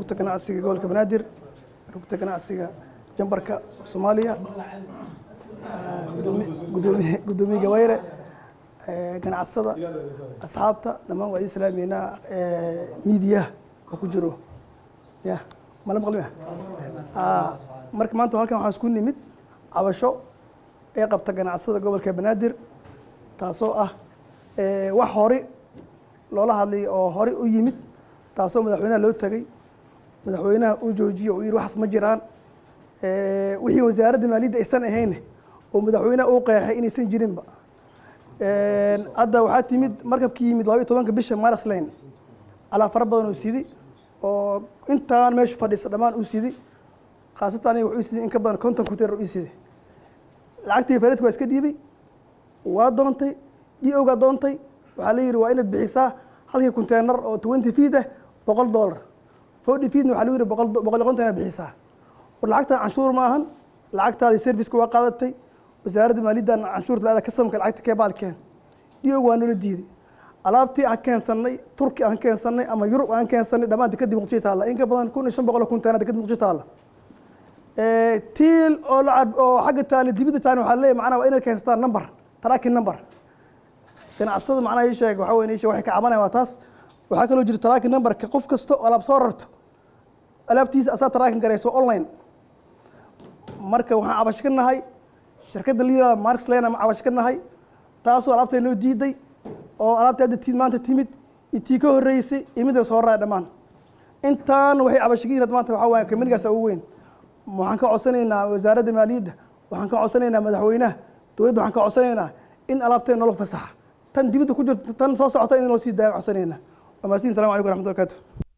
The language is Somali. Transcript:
Rugta ganacsiga gobolka Banaadir, rugta ganacsiga chamberka Soomaaliya, gudoomiye Gabayre, ganacsada, asxaabta dhammaan, waa idin salaameynaa. Miidiyaha oo ku jiro ya mala maqlima. Marka maanta halkan waxaan isku nimid cabasho ee qabta ganacsada gobolka Banaadir, taasoo ah wax hore loola hadlay oo hore u yimid, taasoo madaxweynaha loo tagay, madaxweynaha uu joojiye oo yidhi waxaas ma jiraan. Wixii wasaaradda maaliyadda aysan ahayn oo madaxweynaha uu qeexay inaysan jirinba. Hadda waxaa timid markabkii yimid 12-ka bisha, Maersk Line, alaab fara badan oo sidi oo intaan meesha fadhiisa dhammaan uu sidi, khaasatan aniga wuxuu sidi in ka badan 50 container uu sidi. Lacagtii freightka waa iska dhiibay, waa doontay DO-ga doontay. Waxaa la yidhi waa inaad bixisaa halkii container oo 20 feet ah $100, 40 feetna waxaa lagu yidhi 150 inaad bixisaa. War lacagtan canshuur ma ahan, lacagtaadii serviceka waa qaadatay wasaaradda maaliyaddan, canshuurta laada customka lacagta kee baalkeen. DO-ga waa noola diiday. Alaabtii aan keensanay Turki aan keensanay ama Yurub aan keensanay dhammaan dekadii Muqdisho taalla, in ka badan 1500 container dekadii Muqdisho taalla. Tiil oo la oo xagga taale dibadda taale, waxaa leeyahay macnaha waa inaad keensataan number, tracking number. Ganacsada macnaha ii sheeg waxaa weyn, ii sheeg waxay ka cabanayaan waa taas. Waxaa kaloo jira tracking numberka, qof kasta oo alaab soo rarto alaabtiisa asaa tracking garayso online. Marka waxaan cabasho ka nahay shirkadda la yihahda Maersk Line ama cabasho ka nahay, taasoo alaabta noo diiday oo alaabta hadda maanta timid iyo tii ka horreysay iyo midda soo raraya dhammaan intaan waxay cabasho ka yihiin. Maanta waxaa waaye companygaas ugu weyn. Waxaan ka codsanaynaa wasaaradda maaliyadda, waxaan ka codsanaynaa madaxweynaha dowladda, waxaan ka codsanaynaa in alaabteen nolol fasaxa, tan dibadda ku jirto, tan soo socota in loo sii daaya codsanaynaa. Waa mahadsantiin. Salamu calaykum waraxmatullahi barakatuh.